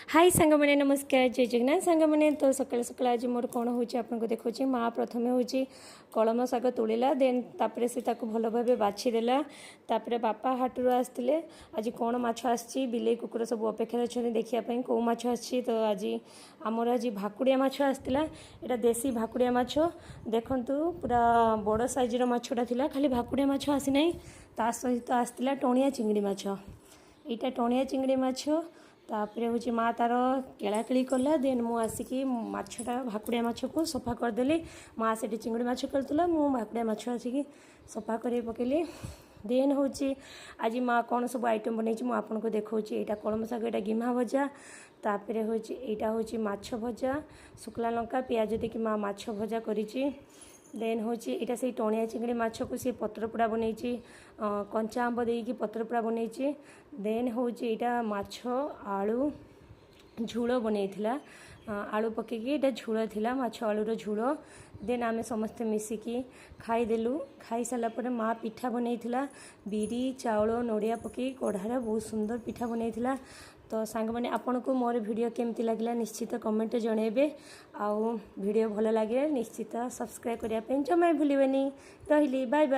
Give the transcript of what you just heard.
High ସାଙ୍ଗମାନେ, ନମସ୍କାର, ଜୟ ଜଗନ୍ନାଥ ସାଙ୍ଗମାନେ। ତ ସକାଳେ ସକାଳେ ଆଜି ମୋର କ'ଣ ହେଉଛି ଆପଣଙ୍କୁ ଦେଖାଉଛି। ମା ପ୍ରଥମେ ହେଉଛି କଳମ ଶାଗ ତୋଳିଲା, ଦେନ୍ ତାପରେ ସେ ତାକୁ ଭଲ ଭାବେ ବାଛିଦେଲା। ତାପରେ ବାପା ହାଟରୁ ଆସିଥିଲେ। ଆଜି କ'ଣ ମାଛ ଆସିଛି, ବିଲେଇ କୁକୁର ସବୁ ଅପେକ୍ଷାରେ ଅଛନ୍ତି ଦେଖିବା ପାଇଁ କେଉଁ ମାଛ ଆସିଛି। ତ ଆଜି ଆମର ଆଜି ଭାକୁଡ଼ିଆ ମାଛ ଆସିଥିଲା। ଏଇଟା ଦେଶୀ ଭାକୁଡ଼ିଆ ମାଛ। ଦେଖନ୍ତୁ, ପୁରା ବଡ଼ ସାଇଜ୍ର ମାଛଟା ଥିଲା। ଖାଲି ଭାକୁଡ଼ିଆ ମାଛ ଆସିନାହିଁ, ତା ସହିତ ଆସିଥିଲା ଟଣିଆ ଚିଙ୍ଗଡ଼ି ମାଛ। ଏଇଟା ଟଣିଆ ଚିଙ୍ଗଡ଼ି ମାଛ। ତାପରେ ହେଉଛି ମା ତାର କେଳାକେଳି କଲା। ଦେନ୍ ମୁଁ ଆସିକି ମାଛଟା, ଭାକୁଡ଼ିଆ ମାଛକୁ ସଫା କରିଦେଲି। ମା ସେଠି ଚିଙ୍ଗୁଡ଼ି ମାଛ କରୁଥିଲା, ମୁଁ ଭାକୁଡ଼ିଆ ମାଛ ଆସିକି ସଫା କରି ପକେଇଲି। ଦେନ୍ ହେଉଛି ଆଜି ମା କ'ଣ ସବୁ ଆଇଟମ୍ ବନେଇଛି, ମୁଁ ଆପଣଙ୍କୁ ଦେଖାଉଛି। ଏଇଟା କଳମ ଶାଗ, ଏଇଟା ଗିମା ଭଜା। ତାପରେ ହେଉଛି ଏଇଟା ହେଉଛି ମାଛ ଭଜା। ଶୁଖିଲା ଲଙ୍କା ପିଆଜ ଦେଇକି ମା ମାଛ ଭଜା କରିଛି। ଦେନ୍ ହେଉଛି ଏଇଟା ସେଇ ଟଣିଆ ଚିଙ୍ଗଡ଼ି ମାଛକୁ ସେ ପତ୍ରପୋଡ଼ା ବନେଇଛି, କଞ୍ଚା ଆମ୍ବ ଦେଇକି ପତ୍ରପୋଡ଼ା ବନେଇଛି। ଦେନ୍ ହେଉଛି ଏଇଟା ମାଛ ଆଳୁ ଝୋଳ ବନେଇଥିଲା, ଆଳୁ ପକେଇକି। ଏଇଟା ଝୋଳ ଥିଲା, ମାଛ ଆଳୁର ଝୋଳ। ଦେନ୍ ଆମେ ସମସ୍ତେ ମିଶିକି ଖାଇଦେଲୁ। ଖାଇସାରିଲା ପରେ ମା ପିଠା ବନେଇଥିଲା, ବିରି ଚାଉଳ ନଡ଼ିଆ ପକେଇ କଢ଼ାରେ ବହୁତ ସୁନ୍ଦର ପିଠା ବନେଇଥିଲା। ତ ସାଙ୍ଗମାନେ, ଆପଣଙ୍କୁ ମୋର ଭିଡ଼ିଓ କେମିତି ଲାଗିଲା ନିଶ୍ଚିତ କମେଣ୍ଟରେ ଜଣାଇବେ। ଆଉ ଭିଡ଼ିଓ ଭଲ ଲାଗେ ନିଶ୍ଚିତ ସବସ୍କ୍ରାଇବ୍ କରିବା ପାଇଁ ଜମା ଭୁଲିବେନି। ରହିଲି, ବାଏ ବାଏ।